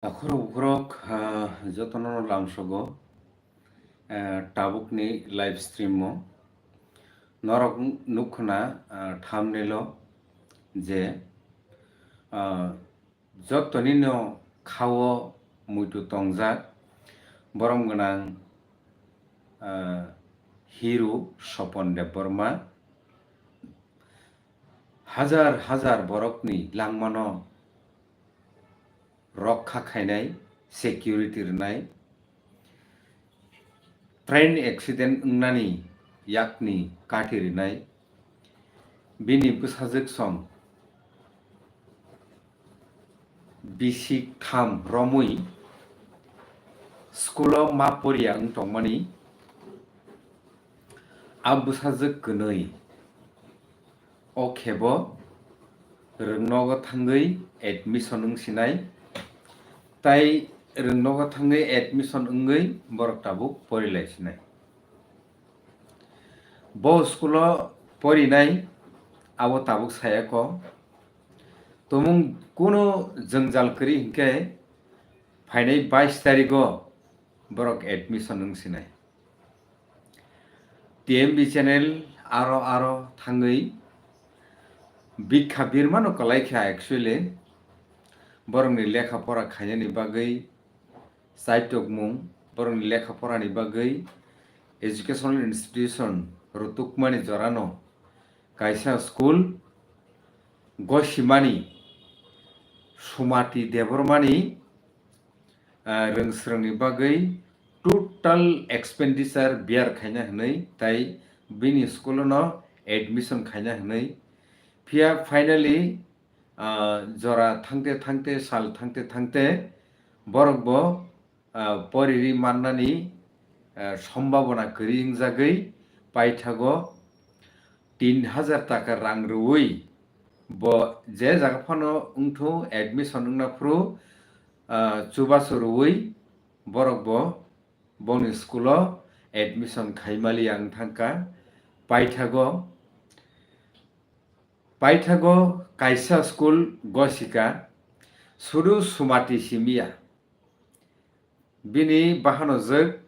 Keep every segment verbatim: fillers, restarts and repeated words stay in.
Akhorok bukhorok, ah, jotono lamsogo, ah, tabukni live stream o. Norok nukkha na, ah, thumbnail o je, ah, jotoni no khao muitu tongjak borom gwnang, ah, hero Sopon Debbarma. Hajar hajar borokni langmano rokha khainai, security rwnai, train accident wngnani yakni kati rwnai, bini bwsajwk song bisik tham romwi school o ma poriya wng tongmani, a bwsajwk kwnwi o khebo rwngnogo thangwi admission wng sinai, tai rwngnogo thangwi admission wngwi borok tabuk porilai sinai. Bo school o porinai abo tabuk saya kho. Tumung kunu jwngjal kwrwi hinkhe phainai bais tarigo borok admission wng sinai. T M B channel aro aro thangwi bikha birmano kwlai kha actually. Borokni lekha pora khainani bagwi chaitokmung, borokni lekha porani bagwi educational institution rutukmani jorano kaisa school gosimani Sumati Debbarmani, ah, rwngsrwngni bagwi total expenditure bear khaina hwnwi tai bini school-o no admission khaina hwnwi. Phiya finally, ah, jora thangte thangte, sal thangte thangte borok bo, ah, poriri mannani, ah, sombhabona kwrwi wngjagwi paithago tin hajar taka rang rwui bo je jaga phano wngthung admission wngna phuru, ah, chubachu rwui borok bo boni school-o admission khaimaliya wng thangkha. Paithago, paithago kaisa school gosika, sudu Sumati simiya. Bini bahanojwk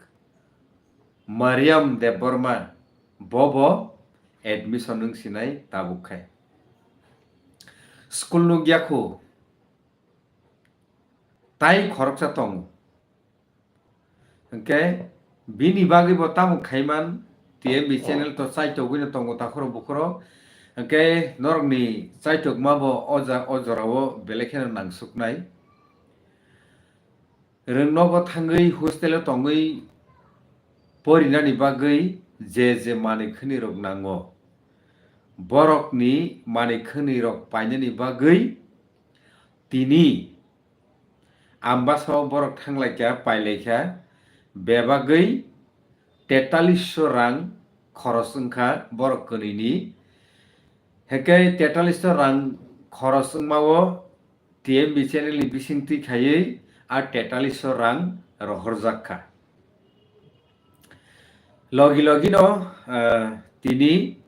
Mariam Debbarma, bobo admission wng sinai tabuk khai. School nukya khu, tai khoroksa tongo. Hwnkhe bini bagwi bo tamo khaiman, T M B channel to chaitogwino tongo takhoro bukhoro. Hwnkhe norokni chaitokma bo o ja-, o jorao belai kheno nangsuknai. Rwngnogo thangwi hostel-o tongwi porinani bagwi je je manwi khwnirok nango, borokni manwi khwnirok painani bagwi tini Ambasa o borok thanglaikha, pailaikha, bebagwi tetalisho rang khoros wngkha borok kwnwini. Hwnkhe tetalisho rang khoros wngmao T M B channel ni bisingtwi khaiwi a tetalisho rang rohorjak kha. Logi logino, ah, tini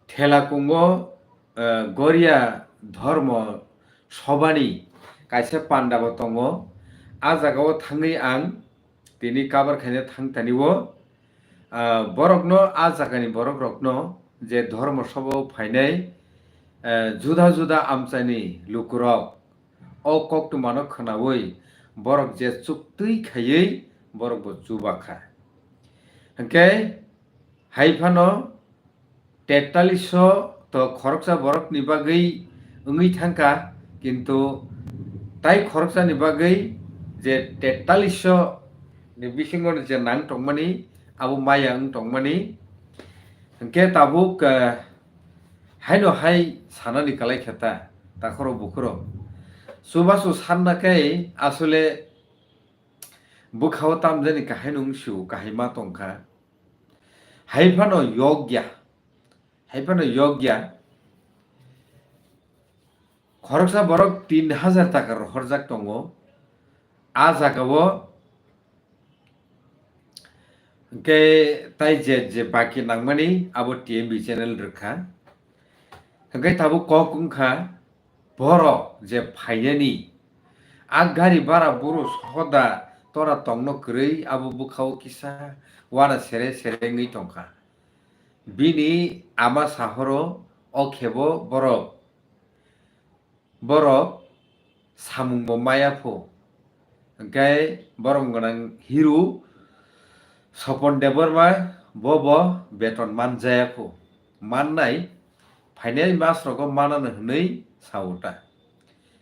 Thelakungo, eh, Goria Dhormo Sobhani kaisa panda bo tongo. A jagao thangwi ang tini kabar khaina thang tanio. Ah, borokno, a jagani borokrokno je Dhormo Sobhao phainai, eh, juda juda amchaini lukurok o koktwmano khwnawi borok je chuktwi khaiwi borok bo chubakha. Hwnkhe hai phano tetalisho to khoroksa borokni bagwi wngwi thangkha, kintu tai khoroksani bagwi je tetalisho ni bisingo je nang tongmani, abo maya wng tongmani. Hwnkhe tabuk, eh, haino hai sanani kwlai khe ta, takhoro bukhoro. Chubachu sanna khe asole bwkhao tamjani kahai nung sio, kahai ma tongkha. Hai phano yokya, hai phano yokya. Khoroksa borok tin hajar taka rohorjak tongo. A jagao hwnkhe tai je, je baki nangmani abo T M B channel rwkha. Hwnkhe tabuk kok wngkha borok je phainani A gari bara buru sohoda tora tongno kwrwi abo bwkhao kisa wana sere sere wngwi tongkha. Bini ama sahoro o khebo borok, borok samungbo maya pho. Hwnkhe borom gwnang hero Sopon Debbarma bobo beton manjaya pho. Mannai phainai masrogo manano hwnwi sao ta.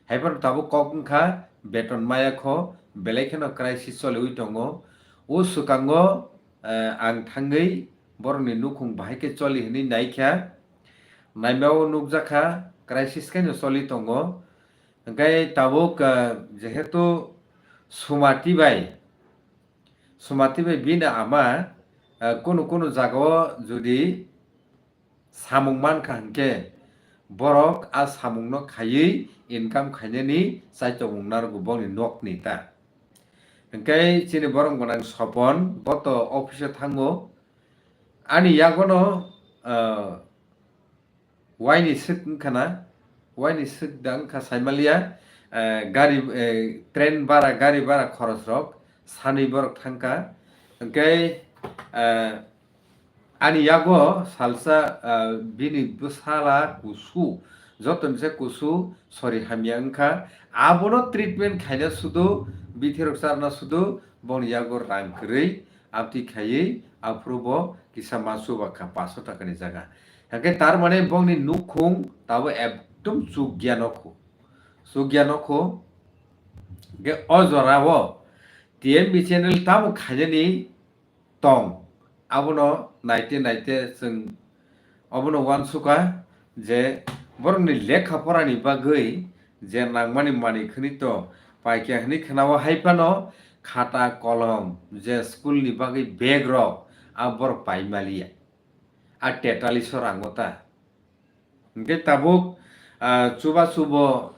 Haiphano tabuk kok wngkha beton maya kho, belai kheno crisis choliwi tongo. O swkango, eh, ang thangwi borokni nukhung bahai khe choli hwnwi naikha. Naimao nukjakha crisis khe no choli tongo. Hwnkhe tabuk, eh, jehetu Sumati bai, Sumati bai bini ama, eh, kunu kunu jagao jodi samung mankha hwnkhe, borok a samungno khaiwi income khainani chaitomung narwgo bongni nokni ta. Hwnkhe chini borom gwnang Sopon, bo to office o thango. Ani yagono, ah, waini swk wngkha na, waini swk da wngkha saimaliya, eh, gari, eh, train bara, gari bara khorosrok sanwi borok thangkha. Hwnkhe, eh, ani yago salsa, eh, bini bwsala kusu, jotoni se kusu sori hamya wngkha. Abono treatment khaina sudu, bithirok charna sudu, boni yago rang kwrwi, amtwi khaiwi, aphuru bo kisa ma chuba kha paso takani jaga. Hwnkhe tar mane bongni nukhung tabo ekdom chukya nokho. Chukya nokho. Hwnkhe o jorao T M B channel tamo khainani tong. Abono naite naite chwng obono uansukha je borokni lekha porani bagwi je nangmani manwi khwnwi to paikha hwnwi khwnao, hai phano khata kolom je school ni bagwi bag rok a borok paimaliya. A tetaliso rango ta. Hwnkhe tabuk, ah, chubachubo,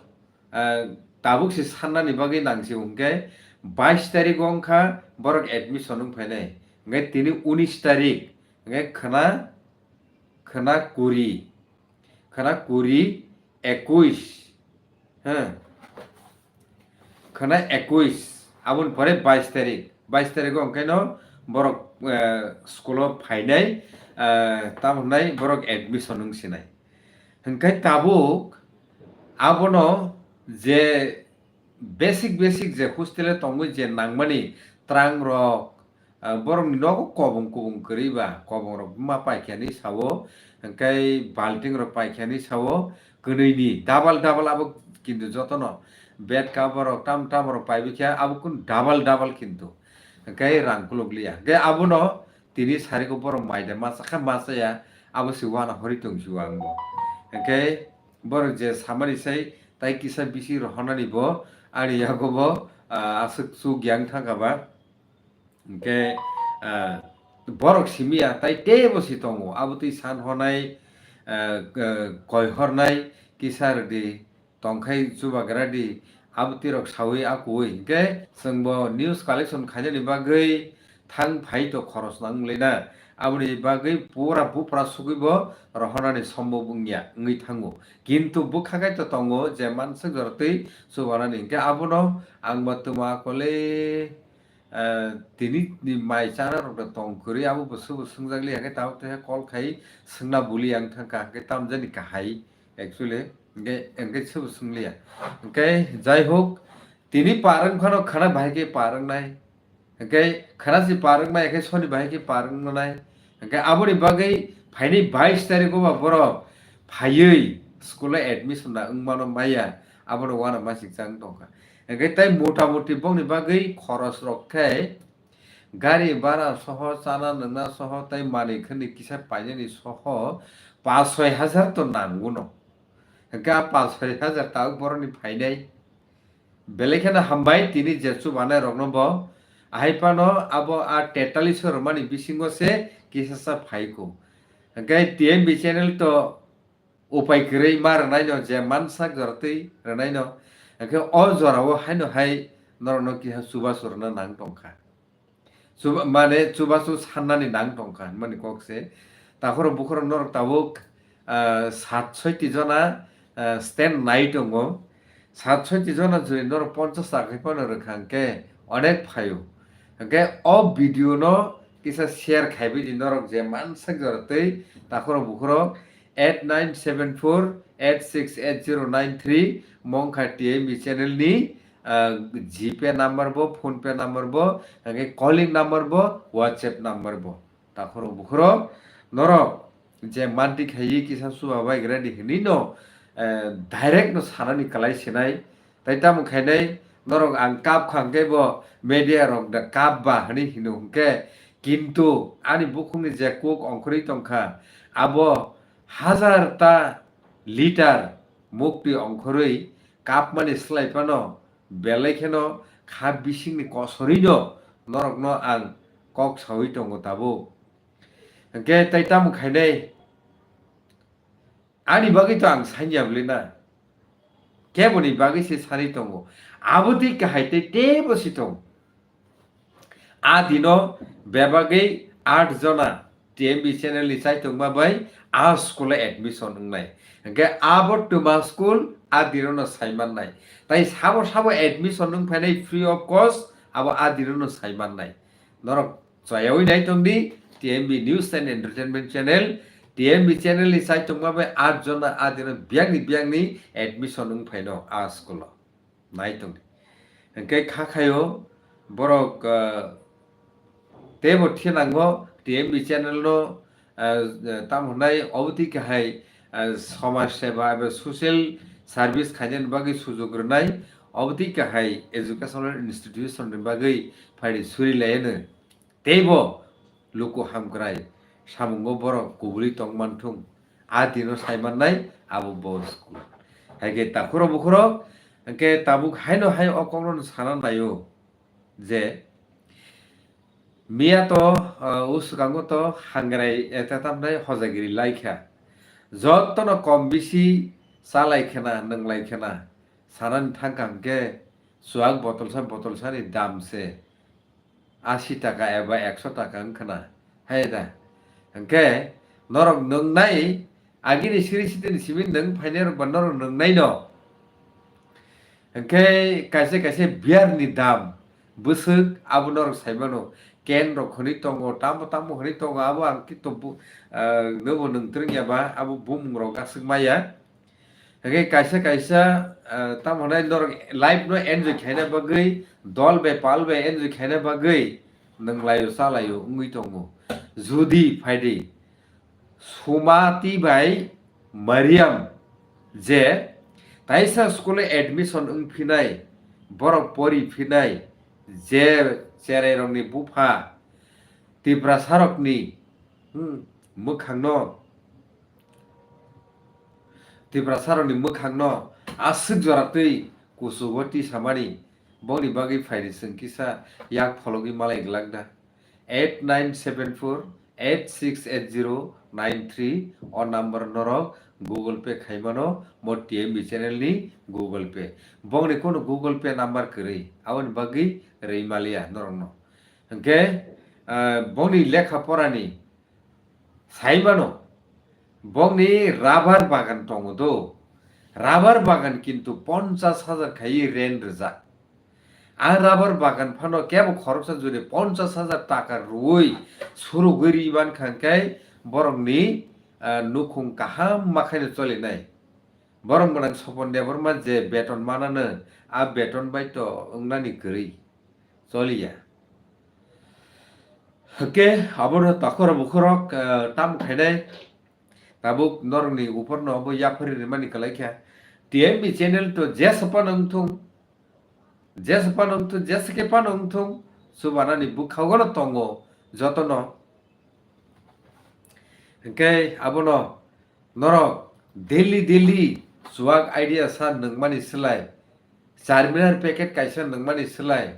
ah, tabuk se sannani bagwi nangsi hwnkhe bais tarik o wngkha borok admission wng phainai. Hwnkhe tini unis tarik, hwnkhe khwna, khwna kuri, khwna kuri, ekuis, ha? Khwna ekuis, aboni pore bais tarik. Bais tarik o hwnkhe no borok, eh, school o phainai, eh, tamo hwnai borok admission wng sinai. Hwnkhe tabuk abono je basic basic je hostel o tongwi je nangmani trang rok, ah, borokni nogo kobong kobong kwrwi ba, kobong rok ma paikha hinwi sao, hwnkhe balting rok paikha hinwi sao, kwnwi ni double double abo kintu jotono bed cover rok tam tam rok paibi khe abo kun double double kintu, hwnkhe rang kuluk liya, hwnkhe abono tini sariko borok mai da masa kha masa ya, abo se wana hori tong si o ang bo, hwnkhe borok je samani sai tai kisa bisi rohornani bo ani yago bo, ah, aswk chuk yang thangkha ba. Hwnkhe, ah, borok simi ya tai teibo si tongo. Abo twi san hornai, ah, ah, koi hornai kisa rwdi tongkhai chubagra di. Abo tirok sawi akuwi. Hwnkhe chwngbo news collection khainani bagwi thang phai to khoros nang wnglaina. Aboni bagwi pura bupra sugwi bo rohornani sombo wngya wngwi thango. Kintu bwkha khe to tongo je manswk jora twi chubanani. Hwnkhe abono ang bo twma kole, eh, tini ni mai chana rok da tong kwrwi, abo bo swbo swngjak liya, hwnkhe tabuk tei kol khai swngna buli ang thangkha, hwnkhe tamjani kahai actually, hwnkhe, hwnkhe swbo swng liya. Hwnkhe jai hok, tini par wng phano khana bahai khe par wngnai, hwnkhe khana si par wngmai, hwnkhe soni bahai khe par wngnai, hwnkhe aboni bagwi phaini bais tarikgo ba borok phaiwi school o admission da wngmano maya, abono wana masik chang tongkha. Hwnkhe tai mota moti bongni bagwi khoros rok khe gari bara soho, chana nwngna soho, tai manwi khwnwi kisa painani soho pas soi hajar to nango no. Hwnkhe a pas soi hajar tabuk borokni phainai. Belai kheno hambai tini je chubanai rokno bo. Ahai phano abo a tetaliso rwmani bisingo se kisa sa phaiko. Hwnkhe T M B channel to upai kwrwi ma rwnaino, je mansak jora twi rwnaino, hwnkhe o jorao haino hai norokno kisa chubachu rwna nang tongkha. Chuba-, mane chubachu sannani nang tongkha hinmani kok se. Takhorok bukhorok norok tabuk, ah, sat soiti jona, ah, stand nai tongo. Sat soti jona juri norok ponchas chakri phano rwkha hwnkhe onek phaio. Hwnkhe o video no kisa share khaibai di norok je mansak jora twi takhorok bukhorok eight nine seven four eight six eight zero nine three mongkha T M B channel ni, ah, GPay number bo, PhonePe number bo, hwnkhe calling number bo, WhatsApp number bo. Takhorok bukhorok norok je manti khaiwi kisa chuba bai ready hinwi no, eh, direct no sanani kwlai sinai. Tai tamo khainai norok ang kap kha hwnkhe bo media rok da kap ba hinwi hino hwnkhe, kintu ani bukhukni je kuk ongkhorwi tongkha abo hajar ta litar mukti ongkhorwi kapmani slai phano belai kheno kha bisingni kosorwino norokno ang kok saui tongo tabuk. Hwnkhe tai tamo khainai? Ani bagwi to ang sanya bwlwi na, keboni bagwi se sanwi tongo. Abo twi kahai tei teibo si tongo. A dino bebagwi aat jona T M B channel ni chaitokma bai a school o admission wngnai. Hwnkhe abo twma school a dino no sai mannai. Tai sabo sabo admission wng phainai free of cost, abo a dino no sai mannai. Norok chayawi nai tong di T M B News and Entertainment Channel. T M B channel ni chaitokma bai aat jona a dino biyangni biyangni admission wng phaino a school o. Nai tong di. Hwnkhe kha khaio borok, ah, teibo thinango T M B channel no, ah, tamo hwnai obo twi kahai, ah, somaj seba eba social service khainani bagwi sujuk rwnai, obo twi kahai educational institution ni bagwi phaidi suri laiano. Teibo luku hamkrai samungo borok kubuli tong manthung, a dino sai mannai abo bo school. Hai khe takhurok bukhurok hwnkhe tabuk haino hai o kokno sana naio je miya to, ah, o swkango to hangrai eta tamnai hojagiri lai kha. Jotono kom bisi chalai khena, nwnglai khena sanani thang kha hwnkhe chuak botolsa botolsani dam se asi taka eba ekso taka wng khna, hai da? Hwnkhe norok nwngnai, agini siri sitini simi nwng phainai rok ba norok nwngnai no. Hwnkhe kaisa kaisa beer ni dam bwswk abo norok sai mano, can rok hwnwi tongo, tamo tamo hwnwi tongo, abo ang kito bu-, ah, nobo nwng twrwng ya ba, abo bumung rok aswk maya. Hwnkhe kaisa kaisa, ah, tamo hwnai norok life no enjoy khaina bagwi, dol bai pal bai enjoy khaina bagwi nwnglaio chalaio wngwi tongo. Judi phaidi Sumati bai Mariam je taisa school o admission wng phinai, borok pori phinai, je cherai rokni bupha Tiprasa rokni, hmm, mwkhangno Tiprasarokni mwkhangno aswk jora twi kuchugo tisamani, bongni bagwi phaidi chwng kisa yak phologwi malai glak da. Eight nine seven four eight six eight zero nine three o number norok Google Pay khaimano, mo T M B channel ni Google Pay. Bongni kono Google Pay number kwrwi, aboni bagwi rwi maliya norokno. Hwnkhe, ah, bongni lekha porani Sai mano, bongni rubber bagan tongo do. Rubber bagan kintu ponchas hajar khaiwi rent rijak. A rubber bagan phano kebo khoroksa jodi ponchas hajar taka rwui surugwi ri mankha hwnkhe borokni, ah, nukhung kaham ma khaino cholinai. Borok gwnang Sopon Debbarma je beton manano, a beton bai to wngnani kwrwi choliya. Hwnkhe abono takhorok bukhorok, eh, tam khainai tabuk norokni uporno obo yaphari rimani kwlai kha. T M B channel to jesa phano wngthung, jesa phano wngthung, jesa khe phano wngthung, chubanani bwkhagono tongo jotono. Hwnkhe abono norok daily daily chuak idea sa nungmani slai, charminar packet kaisa nungmani slai,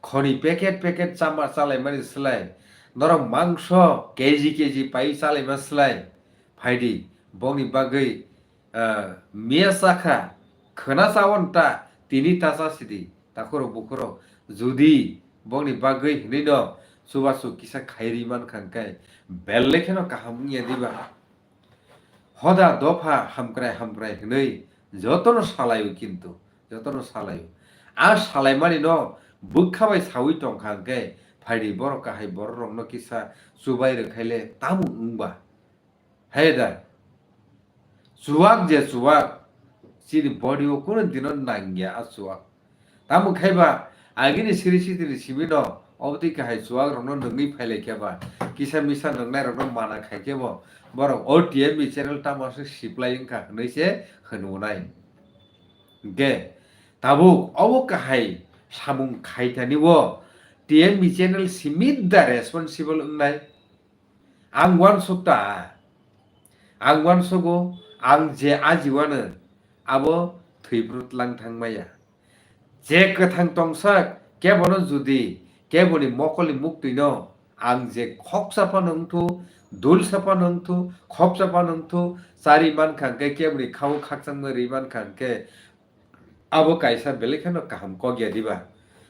khoni packet packet chama chalaimani slai, norok mangso K G K G pai chalaima slai, phaidi bongni bagwi, ah, miya chakha, khwna chawon ta, tini ta chasidi, takhorok bukhorok, judi bongni bagwi hinwi no chubachu kisa khairi mankha hwnkhe, belai kheno kaham wngya diba? Hoda dopha hamkrai hamkrai hwnwi jotono salaio, kintu Jotono salaio. A salaimani no bwkha bai sawi tongkha hwnkhe, phaidi borok kahai borok rokno kisa chubai rwkhaile tamung wngba. Hai da. Chuwak je chuwak, chini body o kuno dino nangya a chuwak. Tamo khai ba, agini siri sitini simi no, obotwi kahai chuwak rokno nungwi phailai khe ba, kisa misa nungnai rokno mana khai khe bo, borok o T M B channel tamo se siplai wngkha hwnwi se hwnwi nai. Hwnkhe tabuk obo kahai samung khaithani o T M B channel simi da responsible wngnai. Ang uansuk ta, ang uansugo, ang je ajiwano abo thwiphru tlang thangmaya. Je kwthang tongsak kebono judi keboni mokolni muktwino ang je khoksa phano wngthu, dulsa phano wngthu, khoksa phano wngthu, chari mankha hwnkhe keboni khao khakchangma ri mankha hwnkhe abo kaisa belai kheno kaham kok ya diba?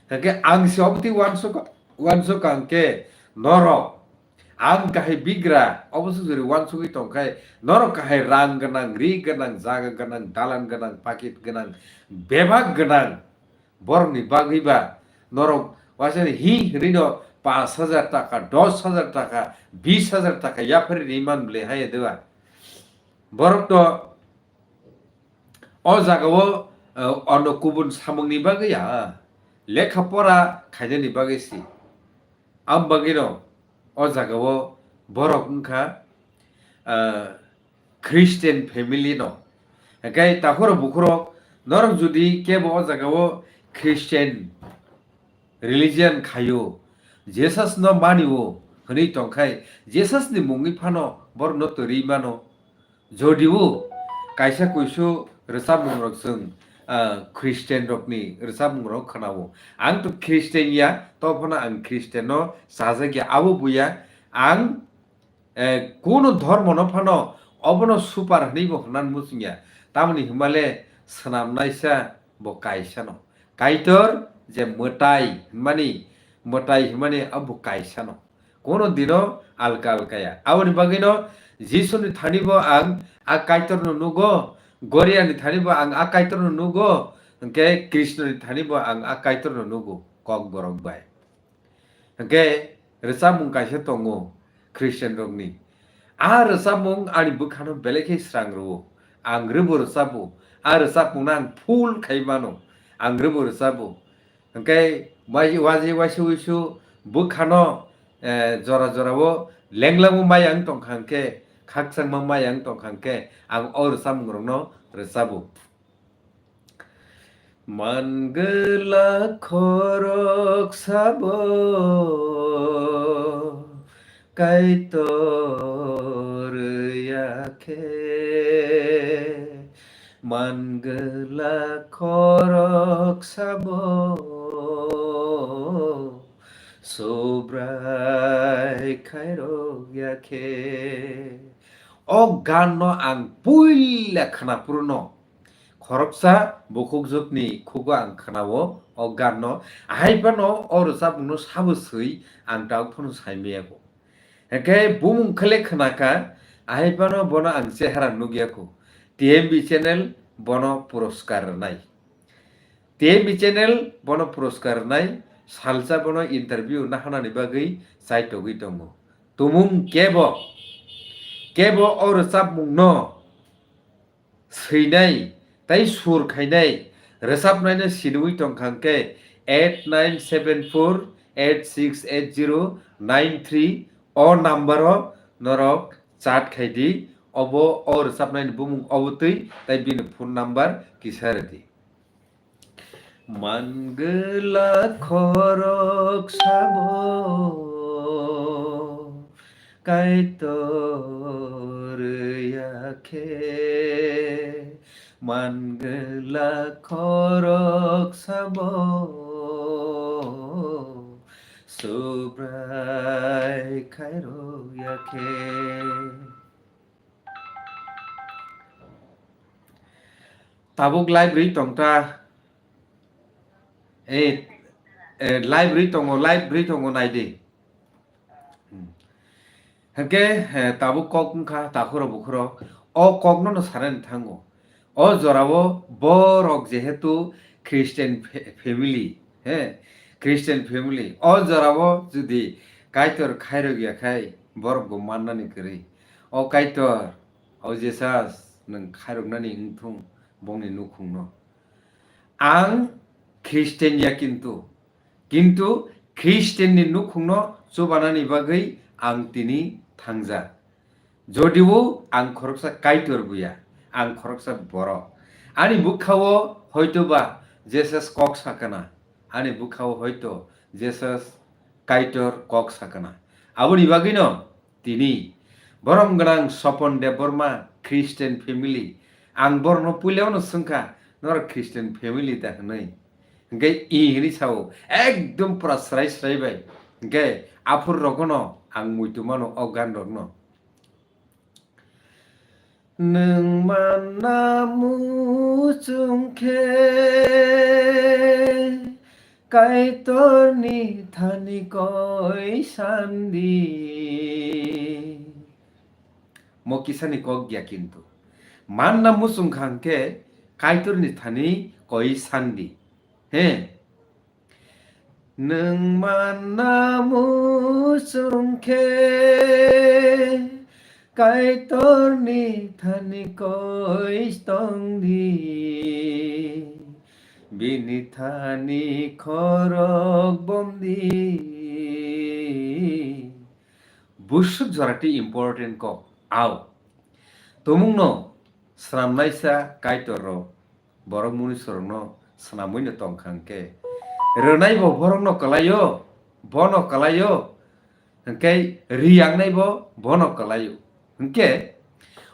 Hwnkhe ang se obotwi uansuk, uansuk ang khe norok ang kahai bigra obo se jori uansugwi tongkhai norok kahai rang gwnang, ri gwnang, jaga gwnang, dalan gwnang, pakit gwnang, bebak gwnang borokni bagwi ba norok waisa hi hwnwi no pash hajar taka, dos hajar taka, bis hajar taka yaphari ri man bwle hai diba? Borok to o jagao, eh, ono kubun samungni bagwi ya, lekha pora khainani bagwi si. Am bagwino o jagao borok wngkha, eh, Christian family no. Hwnkhe takhoro bukhurok norok judi kebo o jagao Christian religion khaio, Jesus no manio hwnwi tongkhai, Jesus ni mungwi phano borokno twrwi mano. Jodio kaisa kuisu rwchapmung rok chwng, ah, Christian rokni rwchapmung rok khwnao. Ang to Christian ya, to phano ang Christian no chajak ya, abo buya ang, eh, kuno dhormo no phano obono super hwnwi bo hwnna muchung ya. Tamoni hwnmale swnamnaisa bo kaisa no. Kaitor je mwtai hwnmani, mwtai hwnmani abo kaisa no. Kono dino alka alka ya. Aboni bagwino Jisuni thani bo ang a Kaitorno nugo, Goriani thani bo ang a Kaitorno nugo, hwnkhe Krishnoni thani bo ang a Kaitorno nugo, Kokborok bai. Hwnkhe rwchapmung kaisa tongo Christian rokni. A rwchapmung ani bwkhano belai khe srang rwo. Ang rwbo rwchapo. A rwchapmungno ang full khai mano. Ang rwbo rwchapo. Hwnkhe bai-, waji waisa wisu bwkhano, eh, jora jorao lenglangma maya wng tongkha hwnkhe, khakchangma maya wng tongkha hwnkhe, ang o rwchapmungrokno rwchabo. Man gwla khorok sabo Kaitor ya khe, man gwla khorok sabo Subrai khairok ya khe. O gan no ang puila khwnaphuru no khoroksa bukhukjwkni khugo ang khwnao o gan no. Ahai phano o rwchapmung no sabo swi ang tabuk phano saimaya kho. Hwnkhe bumung khe le khwnakha, ahai phano bono ang chehara nukya kho. T M B channel bono puroskar rwnai. T M B channel bono puroskar rwnai, salsa bono interview nahanani bagwi chaitogwi tongo. Tumung kebo, kebo o rwchapmungno swinai tei sur khainai rwchapnaino siniwi tongkha hwnkhe eight nine seven four eight six eight zero nine three o number o norok chat khai di, obo o rwchapnaini bumung obo twi tei bini phone number kisa rwdi. Man gwla khorok sabo Kaitor ya khe, man gwla khorok sabo Subrai khairok ya khe. Tabuk live rwi tongta. Eh, eh, live rwi tongo, live rwi tongo, nai di. Hmm. Hwnkhe, eh, tabuk kok wngkha takhuro bukhuro. O kokno no sanani thango. O jorao borok jehetu Christian fa-, family, he, Christian family. O jorao jodi Kaitor khairok ya khai, borok bo mannani kwrwi. O Kaitor, o Jesus, nwng khairoknani wngthung bongni nukhungno. Ang Christian ya kintu, kintu Christian ni nukhungno chubanani bagwi ang tini thangjak. Jodio ang khoroksa Kaitor buya, ang khoroksa borok. Ani bwkhao hoito ba Jesus kok sakana, ani bwkhao hoito Jesus Kaitor kok sakana. Aboni bagwino tini borom gwnang Sopon Debbarma Christian family. Ang borokno puilano swngkha, "Norok Christian family da?" hwnwi. Hwnkhe i hwnwi sao, ekdom pura srai srai bai. Hwnkhe aphuru rokno ang muitu mano o gan rokno. Nwng manna muchung khe Kaitorni thani koi sandi. Mo kisani kok ya kintu. Manna muchung kha hwnkhe Kaitorni thani koi sandi. He. Nwng manna muchung khe Kaitorni thani koi tongdi, bini thani khorok bomdi. Busuk jorati important kok au. Tumungno swnamnaisa Kaitor rok borok munusurokno swnamwino tongkha hwnkhe, rwnaibo borokno kwlaio, bono kwlaio, hwnkhe riyangnaibo bono kwlaio. Hwnkhe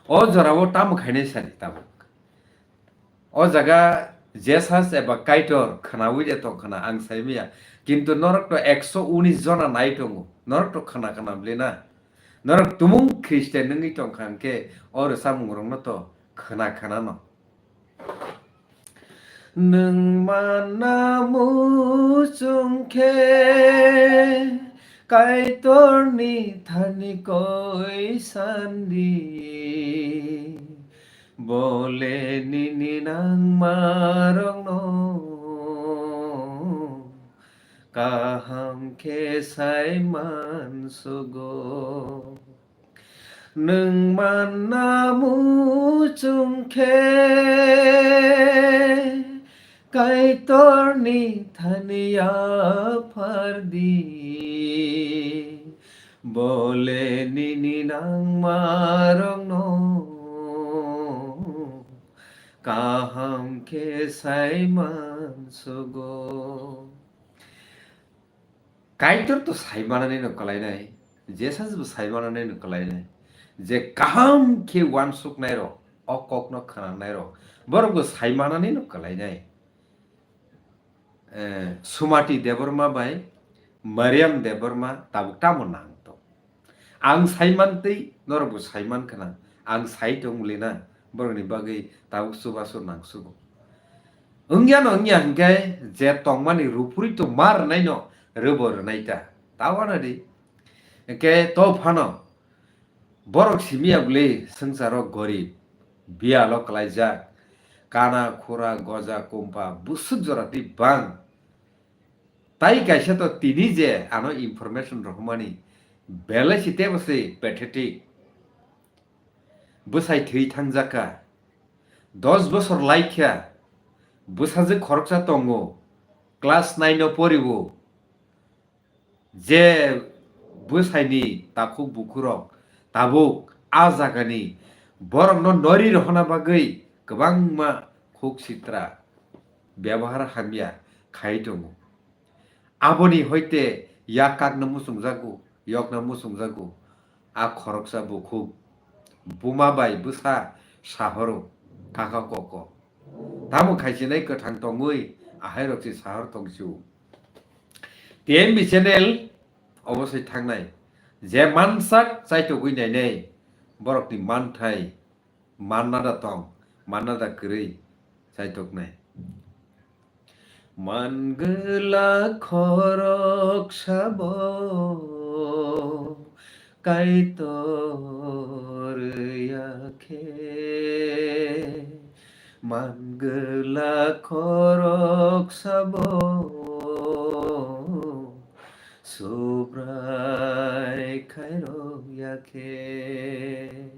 o jorao tamo khainai sadi tabuk? O jaga Jesus eba Kaitor khwnawi de tongkhana ang saimaya, kintu norok to ekso unis jona nai tongo, norok to khwna khwna bwlena? Norok tumung Christian wngwi tongkha hwnkhe o rwchapmung rokno to khwna khwna no. Nwng manna muchung khe Kaitorni thani koi sandi, bole nini nangma rokno kaham khe sai mansugo. Nwng manna muchung khe Kaitorni thani yaphardi, bole nini nangma rokno kaham khe sai mansugo. Kaitor to sai manani no kwlainai, Jesus bo sai manani no kwlainai, je kaham khe uansuknai rok, o kokno khwnangnai rok, borok bo sai manani no kwlainai. Eh, Sumati Debbarma bai Mariam Debbarma tabuk tamo nang tong? Ang sai mantwi norok bo sai man khna, ang sai tong muli na, borokni bagwi tabuk chubachu nangsugo. Wngya no wngya hwnkhe je tongmani rupuri to ma rwnai no rwbo rwnai ta, ta uanadi. Hwnkhe to phano borok simi ya bwlwi swngcharo gorib, biyalo kwlaijak, kana, khura, goja, kumpa, busuk jora twi bang. Tai kaisa to tini je ano information rohormani, belai se tebo se pathetic. Bwsai thwi thangjak kha, dos bosor lai kha, bwsajwk khoroksa tongo, class nine o porio. Je bwsaini takhuk bukhurok tabuk a jagani borokno nori rohorna bagwi kwbangma khuk sitra byabohar hamya khai tongo. Aboni hoite yak kakno muchungjago, yokno muchungjago. A khoroksa bukhuk buma bai bwsa sahoro, kaka koko. Tamo khaisinai kwthang tongwi ahairok se sahor tongsiu. T M B channel obosai thangnai. Je mansak chaitogwi nainai, borokni manthai manna da tong, manna da kwrwi chaitoknai. Mangwla khorok sabo Kaitor ya khe, Mangwla khorok sabo Subrai khairok yakhe.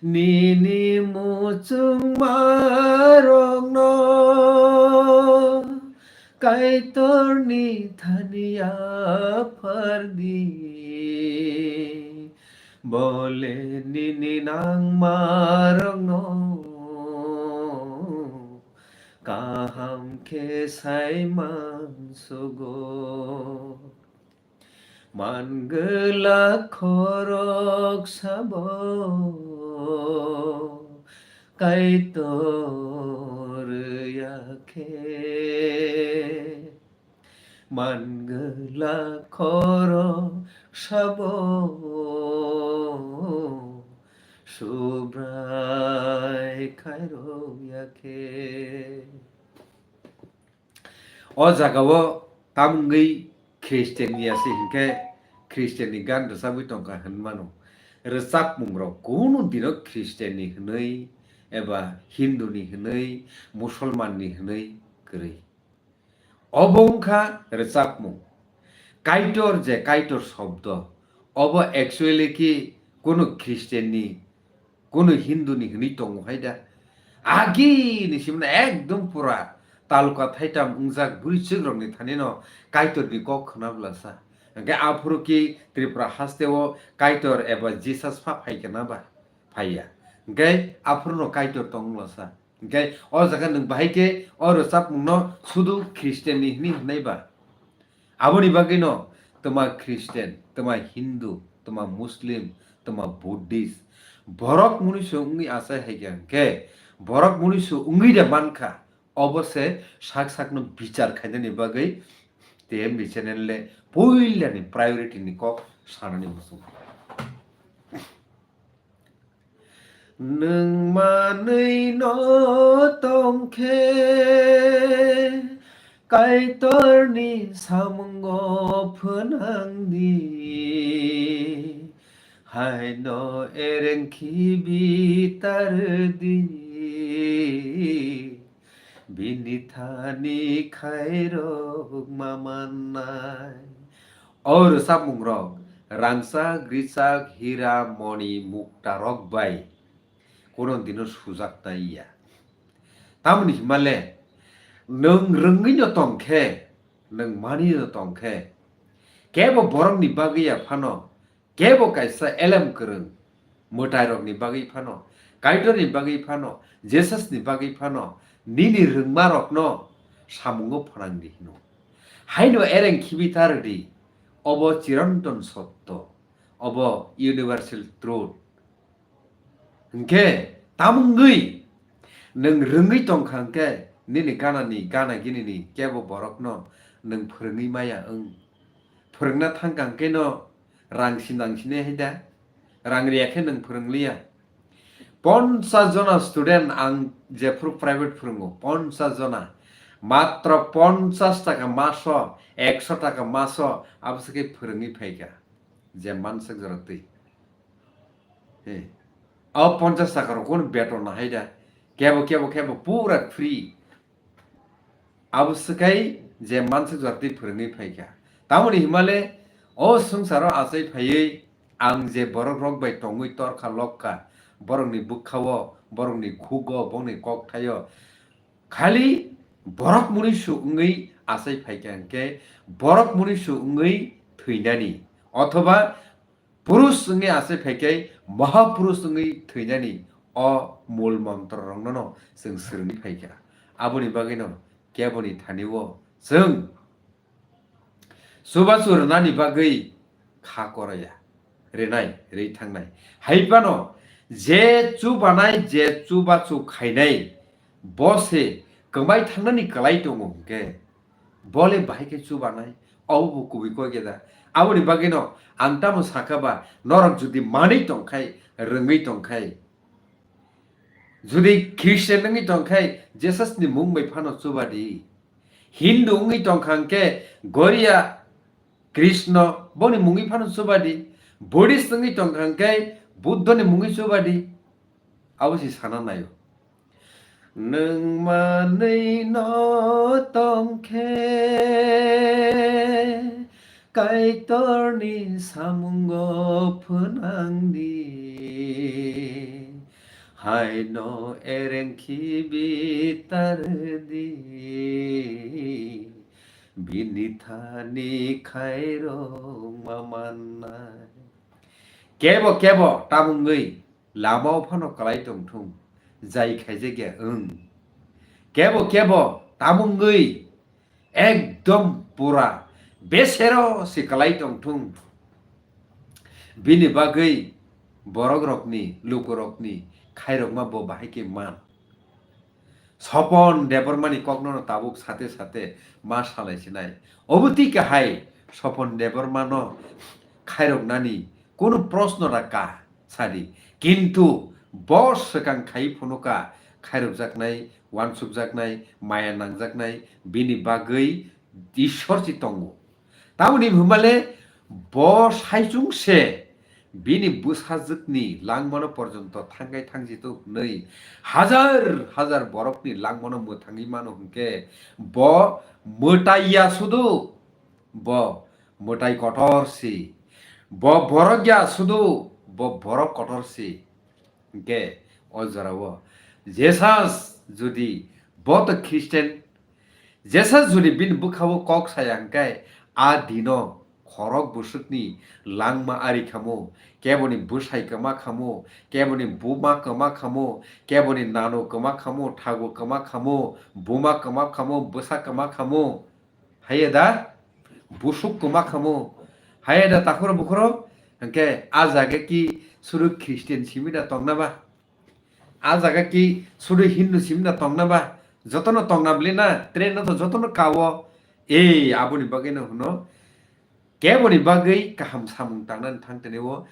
Nini muchungmarokno Kaitorni thani yaphardi. Bole nini nangmarokno kaham khe sai mansugo. Mangwla khorok sabo Kaitor yakhe. Mangwla khorok sabo Subrai khairok yakhe. O jagao tamungwi Christian ya se hinkhe Christian ni gan rwchapwi tongkha hinmano. Rwchapmung rok kunu dino Christian ni hinwi eba Hindu ni hinwi, Musulman ni hinwi kwrwi. Obo wngkha rwchapmung. Kaitor je Kaitor shobdo, obo actually ki kunu Christian ni, kunu Hindu ni hinwi tongo hai da. Agi ni simna ekdom pura taluka thaitam wngjak bwrwi chwk rok ni thani no Kaitor ni kok khwna bwlasa. Hwnkhe aphuru ki Tripura haste o Kaitor eba Jesus pha phai kana ba? Phaiya. Hwnkhe aphuru no Kaitor tong bwlasa. Hwnkhe o jaga nwng bahai khe o rwchapmung no sudu Christian ni hinwi hwnai ba? Aboni bagwi no twma Christian, twma Hindu, twma Muslim, twma Buddhist, borok mwnwi se wngwi achai hai khe, hwnkhe borok mwnwi se wngwi de mankha, obo se sak sakno bichar khainani bagwi T M B channel le puilani priority ni kok sanani muchungo. Nwng manwi no tongkhe Kaitorni samungo phwnangdi, haino ereng khibi tardi, bini thani khairok ma mannai. O rwchapmung rok rangchak, grichak, hira, moni, mukta rok bai kono dino sujak nai ya. Tamoni himale nwng rwngwi no tongkhe, nwng mani no tongkhe, kebo borokni bagwi ya phano, kebo kaisa elem kwrwng mwtairokni bagwi phano, Kaitorni bagwi phano, Jesusni bagwi phano, nini rwngmarokno samungo phanangdi hino. Haino ereng khibi ta rwdi, obo chiranton sotto, obo universal truth. Hwnkhe tamungwi nwng rwngwi tongkha hwnkhe nini ganani, gana ginini kebo borokno nwng phwrwngwi maya wng. Phwrwngna thangkha hwnkhe no rang sinang sine hai da? Rang riya khe nwng phwrwngliya. Ponchas jona student ang jephru private phwrwngo, ponchas jona, matro ponchas taka maso, ekso taka maso, abo se khe phwrwngwi phaikha je manswk jora twi. He. O ponchas taka rok kono beton no hai da? Kebo, kebo, kebo pura free. Abo swkai je manswk jora twi phwrwngwi phaikha. Tamoni himale o swngcharo achai phaiwi ang je borok rok bai tongwi torkha lokha, borokni bwkhao, borokni khugo, borokni kokthaio, khali borok mwnwi su wngwi achai phaikha hwnkhe borok mwnwi su wngwi thwinani, othoba Purush wngwi achai phaikhai, Mahapurush wngwi thwinani o mul montrorokno no chwng swrwngwi phaikha. Aboni bagwino keboni thani-o chwng chubachu rwnani bagwi kha koroya, rwnai, rwi thangnai. Hai phano je chubanai, je chubachu khainai, bo se kwmai thangnani kwlai tongo hwnkhe, bo le bahai khe chubanai, obo bo kubui kok ya da. Aboni bagwino ang tamo sakha ba, norok jodi manwi tongkhai, rwngwi tongkhai, jodi Christian wngwi tongkhai, Jesus ni mung bai phano chubadi. Hindu wngwi tongkha hwnkhe Goria Krishna boni mungwi phano chubadi. Buddhist wngwi tongkha hwnkhe Buddha ni mungwi chubadi. Abo se sana naio. Nwng manwi no tong khe, Kaitorni samungo phwnang di, haino ereng khibi tar di, bini thani khairokma mannai. Kebo kebo tamungwi lamao phano kwlai tongthung, jai khaijakya wng. Kebo kebo tamungwi ekdom pura besero se kwlai tongthung. Bini bagwi borokrokni, lukurokni khairokma bo bahai khe man. Sopon Debbarmani kokno tabuk sate sate ma salai sinai. Obo twi kahai Sopon Debbarmano khairoknani kunu prosno raka sadi. Kintu bo swkang khai phunuka khairokjaknai, wansukjaknai, maya nangjaknai, bini bagwi Ishwar si tongo. Tamoni hwnmale bo saichung se bini bwsajwkni langmano porjonto thangkai thangjitu hwnwi hajar hajar borokni langmano mwthangwi mano hwnkhe bo mwtaiya sudu, bo mwtai kotor si, bo borok ya sudu, bo borok kotor si. Hwnkhe o jorao Jesus jodi bo to Christian, Jesus jodi bini bwkhao kok saya hwnkhe a dino khorok bwswkni langma ari khamo, keboni bwsai kwma khamo, keboni buma kwma khamo, keboni nano kwma khamo, thago kwma khamo, buma kwma khamo, bwsa kwma khamo. Haiya da busuk kwma khamo, haiya da takhoro bukhoro, hwnkhe a jaga ki suru Christian simi da tongna ba? A jaga ki suru Hindu simi da tongna ba? Jotono tongna bli na, train no to jotono kawo. Ei, aboni bagwi no hwno, keboni bagwi kaham samung tangnani thang tene o,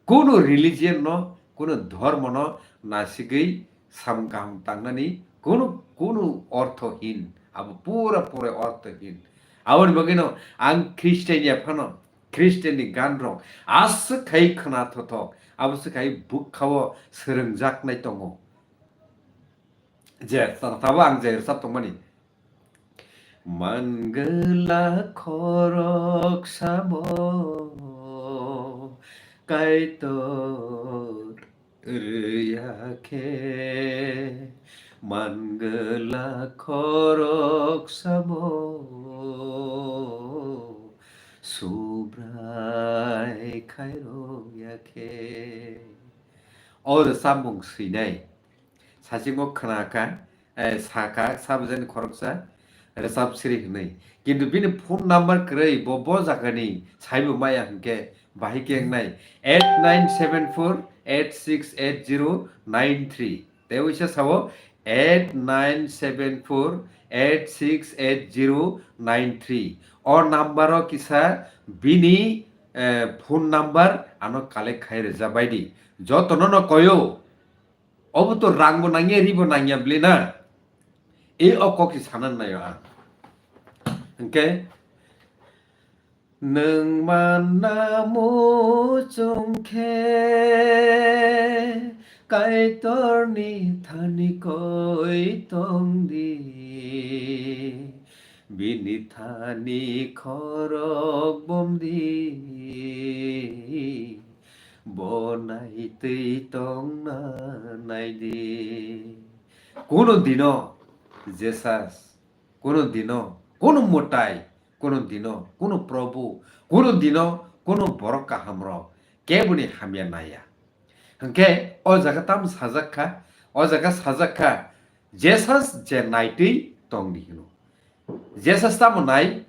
kunu religion no, kunu dhormo no nasigwi samung kaham tangnani kunu, kunu orthohin, abo pura pura orthohin. Aboni bagwino ang Christian ya phano, Christian ni gan rok aswk khai khna thothok, abo swk khai bwkhao swrwngjaknai tongo. Je, ta-, tabo ang je rwchap tongmani. Mangwla khorok sabo Kaitor rwya khe, mangwla khorok sabo Subrai khairok ya khe. O rwchapmung swinai. Sachingo khna kha, eh, sa kha, sa bwsani khoroksa, rwchap siri hwnwi. Kintu bini phone number kwrwi, bo, bo jagani saibo maya hwnkhe, bahai khe wngnai, eight nine seven four eight six eight zero nine three. Tei uisa sao, eight nine seven four eight six eight zero nine three. O number o kisa bini, eh, phone number ano collect khai rwjabai di. Jotono no koyo. Obo to rangbo nangya, ribo nangya bli na. E o kok si sana nayo ang. Hwnkhe, nwng manna muchung khe, Kaitorni thani koi tong di. Bini thani khorok bom di. Bo naitwi tongna naidi. Kuno dino Jesus, kuno dino, kuno mwtai, kuno dino, kuno Probhu, kuno dino, kuno borok kahamrok keboni hamya naiya. Hwnkhe o jaga tamo sajak kha, o jaga sajak kha, Jesus je naitwi tongdi hino. Jesus tamo nai,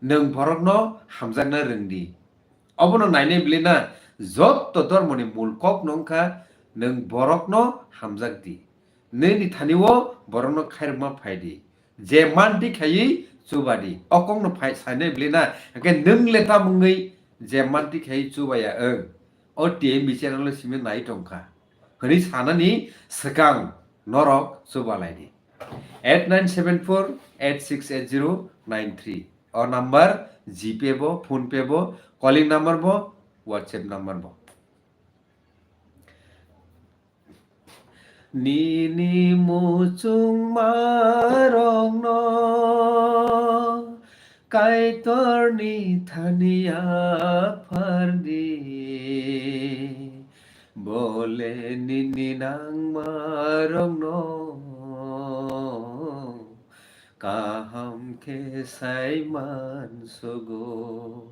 nwng borokno hamjakna rwngdi. Obono nainai bwlwi na, jotto dhormoni mul kok no wngkha, nwng borokno hamjakdi. Nini thani-o borokno khairokma phaidi. Je manti khaiwi chubadi. O kokno phai sainai bwlwi na, hwnkhe nwng le tamo wngwi je manti khaiwi chubaya wng. O T M B channel-o simi nai tongkha. Hwnwi sanani swkang norok chubalaidi. Eight nine seven four eight six eight zero nine three. O number GPay bo, PhonePe bo, calling number bo, WhatsApp number bo. Nini muchungmarokno Kaitorni thani yaphardi, bole nini nangmarokno kaham khe saimansugo.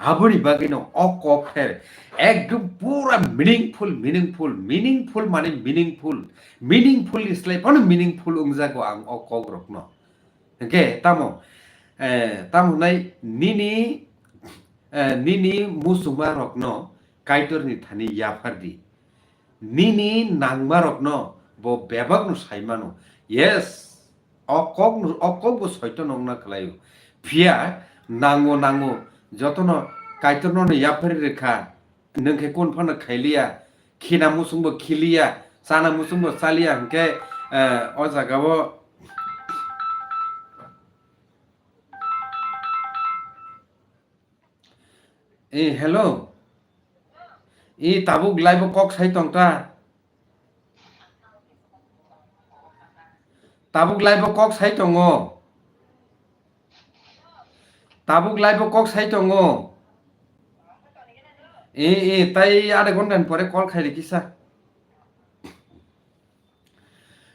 Aboni bagwino o kok khe ekdom pura meaningful, meaningful, meaningful mane meaningful, meaningful ni slai phano meaningful wngjago ang o kokrokno. Hwnkhe tamo, eh, tamo hwnai nini, eh, nini muchungmarokno Kaitorni thani yaphardi. Nini nangmarokno bo bebakno saimano. Yes, o kokno, o kokbo soito nongna khlaio. Phiya nango, nango, jotono Kaitorno yapharwi rwkha. Nwng khe kun phano khailiya, khina muchungbo khiliya, chana muchungbo chaliya hwnkhe, eh, o jagao, eh, hello. I tabuk live o kok sai tong ta? Tabuk live o kok sai tongo? Tabuk live o kok sai tongo? I, i, tai adha ghonta ni pore call khai rikisa.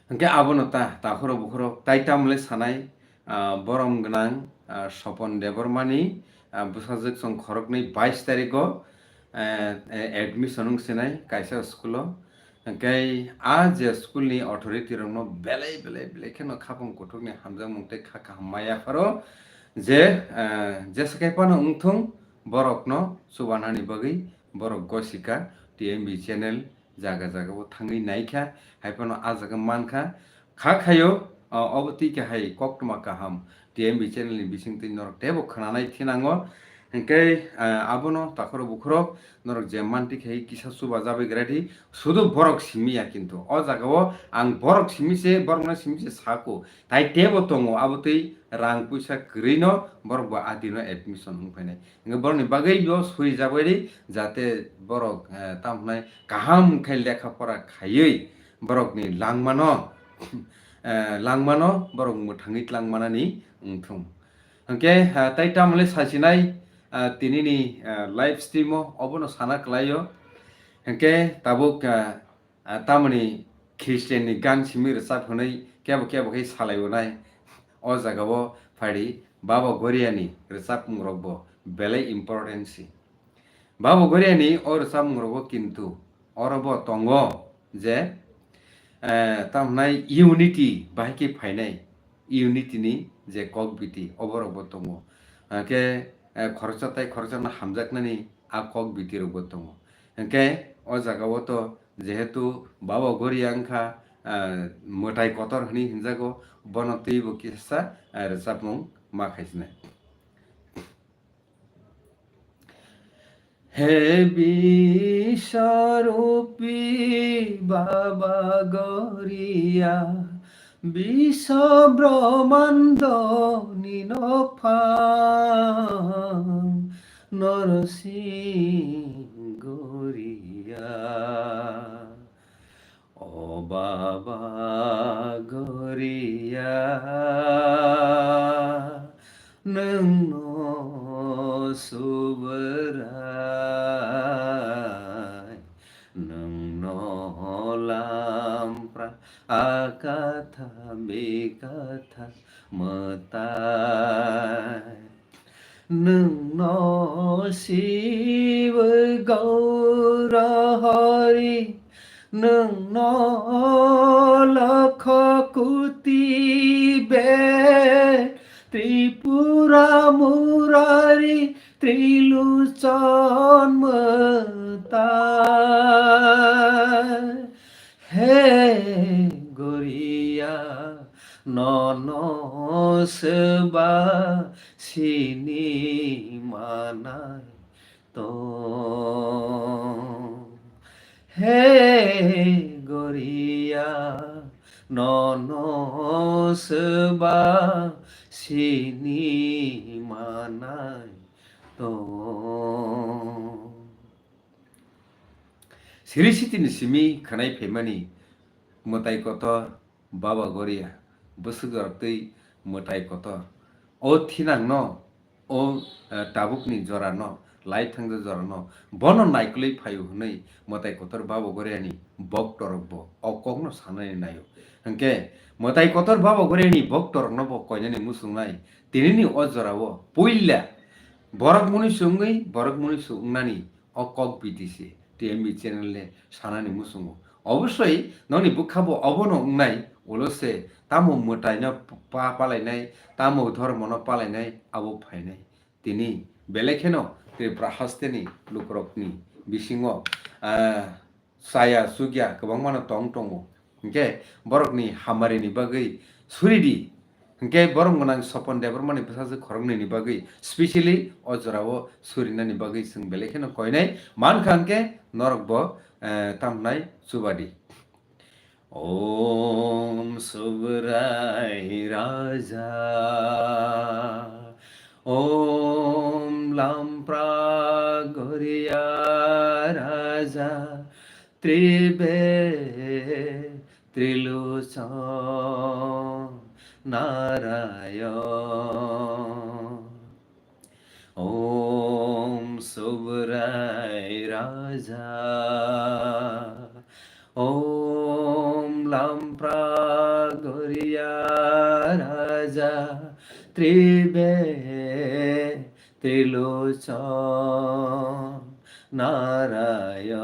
Hwnkhe abono ta, takhorok bukhorok tai tamle sanai, ah, borom gwnang, ah, Sopon Debbarmani, ah, bwsajwk chwng khoroknwi bais tarigo, eh, eh, admission wng sinai kaisa school o. Hwnkhe a je school ni authority rokno belai belai belai kheno khapang kuthukni hamjakmung tei kha kaham ma yapharo je, eh, jesa khai phano wngthung borokno chubanani bagwi borok gosika T M B channel jaga jaga o thangwi naikha, hai phano a jaga mankha. Kha khayo, o, obo twi khe hai koktwma kaham T M B channel ni bisingtwi norok teibo khwnanai thinango. Hinkhe, eh, abono takhorok bukhorok norok je mantwi khe kisa chuba jabwi grai di, sudu borok simi ya kintu. O jaga o ang borok simi se, borokno simi se sako. Tai teibo tongo, abo twi rang puisa kwrwino borok bo a dino admission wng phainai. Hingke borokni bagwi bo suri jagwi ri, jate borok, eh, tamo hwnai kaham khe lekha pora khaiwi borokni langmano, eh, langmano borok mwthangwi twlang manani wngthung. Hingke, eh, tai tamole sasinai, eh, tinini, eh, live stream o obono sana kwlaio. Hingke tabuk, eh, Ah, tamoni Christian ni gan simi rwchap hwnwi kebo kebo khe salai onai. O jaga o phai di, Baba Goria ni rwchapmung rok bo belai important si. Baba Goria ni o rwchapmung rogo kintu oro bo tongo je, eh, tamo hwnai unity bahai khe phainai, unity ni je kok biti oborok bo tongo. Ah, khe, eh, khoroksa tai khoroksa no hamjaknani a kok biti rok bo tongo. Hingke o jaga o to jehetu Baba Goria wngkha, ah, mwtai kotor hwnwi hinjago, bono twibo kisa, ah, rwchapmung ma khaisinai. He Biswarupi Baba Goria, Biswa Brahmando ni nokphang Norsing Goria. O Baba Goria, nwng no Subrai, nwng no Lampra, Akatha Bikatha Mwtai. Nwng no Shiv Gaura Hari, nwng no Lakha Kuti Bed, Tripura Murari, Triluchon Mwtai. He Goria, nono swba sini manai tong. He Goria, nono swba sini manai tong. Siri sitini simi khwnai phaimani Mwtai kotor, Baba Goria, bwswk jorok twi mwtai kotor. O thinangno, o, eh, tabukni jorano, lai thangjak jorano, bono naikolwi phaio hwnwi mwtai kotor Baba Goriani boktorokbo o kokno sanani naio. Hwnkhe mwtai kotor Baba Goriani boktorokno bo koinani muchungnai tinini o jorao puila borok mwnwi se wngwi borok mwnwi se wngnani o kok B T C T M B channel le sanani muchungo. Obosoi noni bwkha bo obono wngnai, ulo se tamo mwtaino pa-, palainai, tamo dhormono palainai, abo phainai. Tini belai kheno Tripura hasteni lukurokni bisingo, ah, chaya chukya kwbangmano tong tongo. Hwnkhe borokni hamarini bagwi suridi. Hwnkhe borok gwnang Sopon Debbarmani bwsajwk khoroknwini bagwi, specially o jorao surinani bagwi chwng belai kheno koinai mankha, hwnkhe norokbo, eh, tamhnai chubadi. Om Subrai Raja, Om Lampra Goria Raja, Tribe Triluchon Narayon. Om Subrai Raja, Om Lampra Goria Raja, Tribe Triluchon Narayon.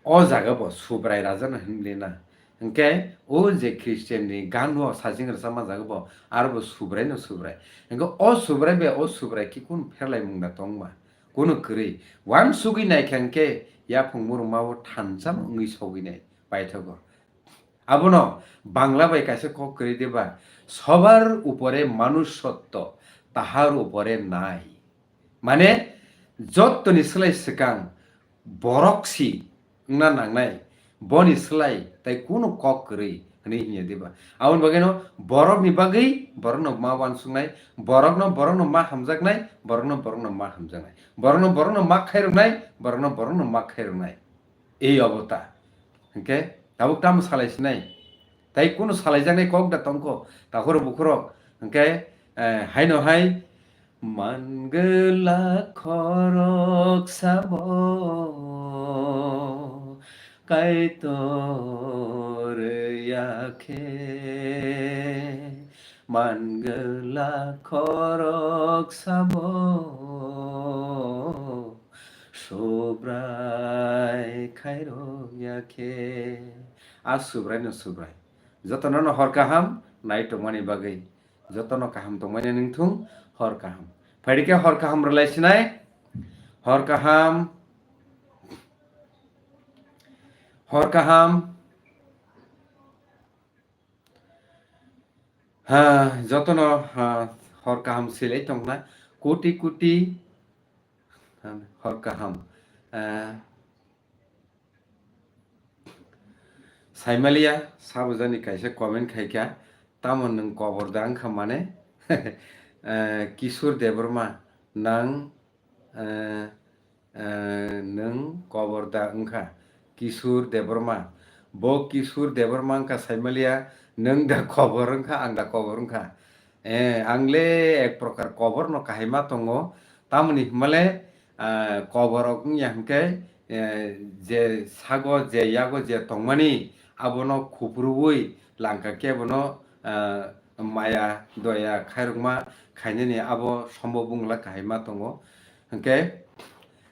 O jaga bo Subrai Raja no hinwi na. Hwnkhe o je Christian ni gan o sajing rwchapma jaga bo aro bo Subrai no Subrai. Hwnkhe o Subrai bai o Subrai khe kunu pherlaimung da tongma? Kunu kwrwi. Wansugwi naikha hwnkhe yaphang murungma o thansa wngwi sogwi nai paithago. Abono Bangla bai kaisa kok kwrwi diba, "Sobar upore manush sotto, tahar upore nai." Mane, jottoni slai swkang borok si wngna nangnai, boni slai tai kunu kok kwrwi hwnwi hinya diba. Aboni bagwino borokni bagwi borokno ma wansuknai, borokno borokno ma hamjaknai, borokno borokno ma hamjaknai, borokno borokno ma khairoknai, borokno borokno ma khairoknai. Ei obota. Hwnkhe tabuk tamo salai sinai? Tai kunu salaijaknai kok da tongkho, takhorok bukhorok? Hwnkhe, eh, haino hai, "Mangwlak khorok sabo Kaitor yakhe, mangwlak khorok sabo Subrai khairok yakhe." A Subrai no Subrai. Jotono no hor kaham nai tongmani bagwi. Jotono kaham tongmani ningthung hor kaham. Phaidi khe hor kaham rwlai sinai. Hor kaham. Hor kaham. Ha, jotono, ha, hor kaham silai tongna. Koti koti, ha, hor kaham. Ah, Saimaliya, sabujani kaisa comment khaikha, "Tamo nwng kobor da wngkha mane?" Eh, Kishore Debbarma, nang, eh, eh, nwng kobor da wngkha? Kishore Debbarma, bo Kishore Debbarma wngkha Saimaliya, nwng da kobor wngkha, ang da kobor wngkha? Eh, ang le ek prokar kobor no kahai ma tongo, tamoni hwnmale, ah, koborok wngya hwnkhe, eh, je sago, je yago, je tongmani, abono khupruwi langkha khe bono, ah, maya, doya khairokma khainani abo sombo bungla kahai ma tongo. Hwnkhe,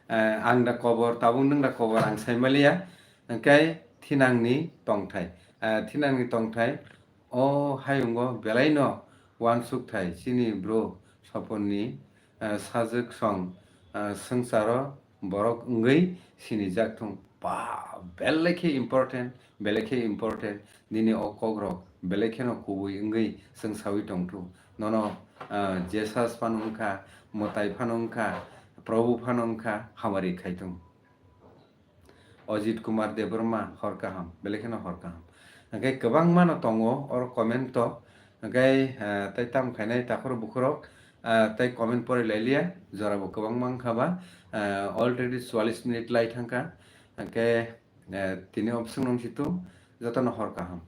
eh, ang da kobor, tabuk nwng da kobor ang saimaliya. Hwnkhe thinangni tongthai, eh, thinangni tongthai. O hayungo belaino uansukthai chini bro Soponni, eh, sajwk song, eh, swngcharo borok wngwi sinijak thung. Ba, belai khe important, belai khe important. Nini o kokrok belai kheno kubui wngwi chwng saui tongthu. Nono, eh, Jesus phano wngkha, mwtai phano wngkha, Probhu phano wngkha, hamari khai thung. Ajit Kumar Debbarma, hor kaham, belai kheno hor kaham. Hwnkhe kwbangma no tongo oro comment o. Hwnkhe, ah, tei tam khainai takhorok bukhorok, ah, tei comment pori lai liya, jora bo kwbangma wngkha ba, ah, already chualis minute lai thangkha. Hwnkhe Eh, tini o bwswk nung si tung, jotono hor kaham.